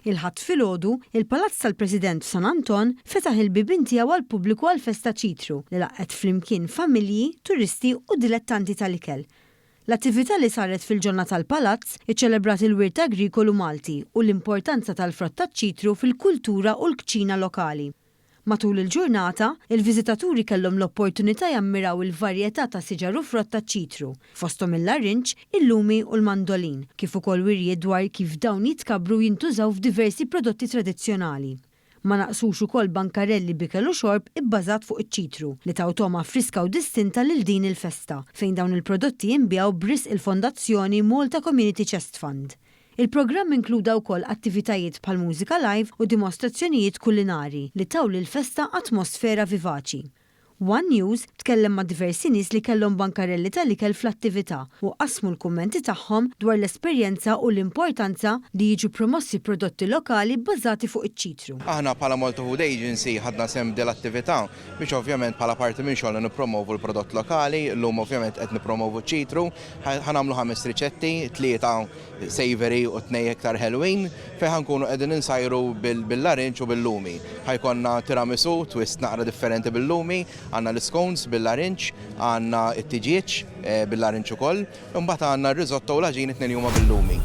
Il-Ħadd filgħodu, il-Palazz tal-President f'San Anton fetaħ il-bibien tiegħu għall-pubbliku għall-Festa Ċitru li laqqgħet flimkien familji, turisti u dilettanti tal-ikel. L-attività li saret fil-ġonna tal-Palazz iċċelebrat il-wirt agrikolu Malti u l-importanza tal-frott taċ-ċitru fil-kultura u l-kċina lokali. Matul il-ġurnata, il-viżitaturi kellhom l-opportunità jammiraw il-varjetà ta' siġar u frott taċ-ċitru, fosthom il-larinġ, il-lumi u l-mandolin, kif ukoll wirjiet dwar kif dawn jitkabbru u jintużaw f'diversi prodotti tradizzjonali. Ma naqsux ukoll bankarelli b'ikel u xorb ibbażat fuq iċ-ċitru, li taw togħma friska u distinta lil din il-festa, fejn dawn il-prodotti jinbiegħu b'risq il-fondazzjoni Malta Community Chest Fund. Il-programm inkluda wkoll attivitajiet bħal mużika live u dimostrazzjonijiet kulinari li taw lill-festa atmosfera vivaċi. One News tkellem ma' diversi nies li kellhom bankarelli tal-ikel fl-attività u qasmu l-kummenti tagħhom dwar l-esperjenza u l-importanza li jiġu promossi prodotti lokali bbażati fuq iċ-ċitru. Aħna bħala Malta Food Agency ħadna sehem f'din l-attività biex ovvjament bħala parti minn xogħolna nippromovu l-prodott lokali, illum ovvjament qed nippromovu ċ-ċitru, ħa nagħmlu ħames riċetti, tlieta savory u tnej iktar ħelwin, fejn ħa nkunu qegħdin insajru bil-larinġ u bil-lumi. Ħa jkollna tiramisu, twist naqra differenti bil-lumi, għandna l-iscones bil-larinġ, għandna t-tiġieġ bil-larinġ ukoll, imbagħad għandna r-risotto u l-għaġin it-tnejn li huma bil-lumi.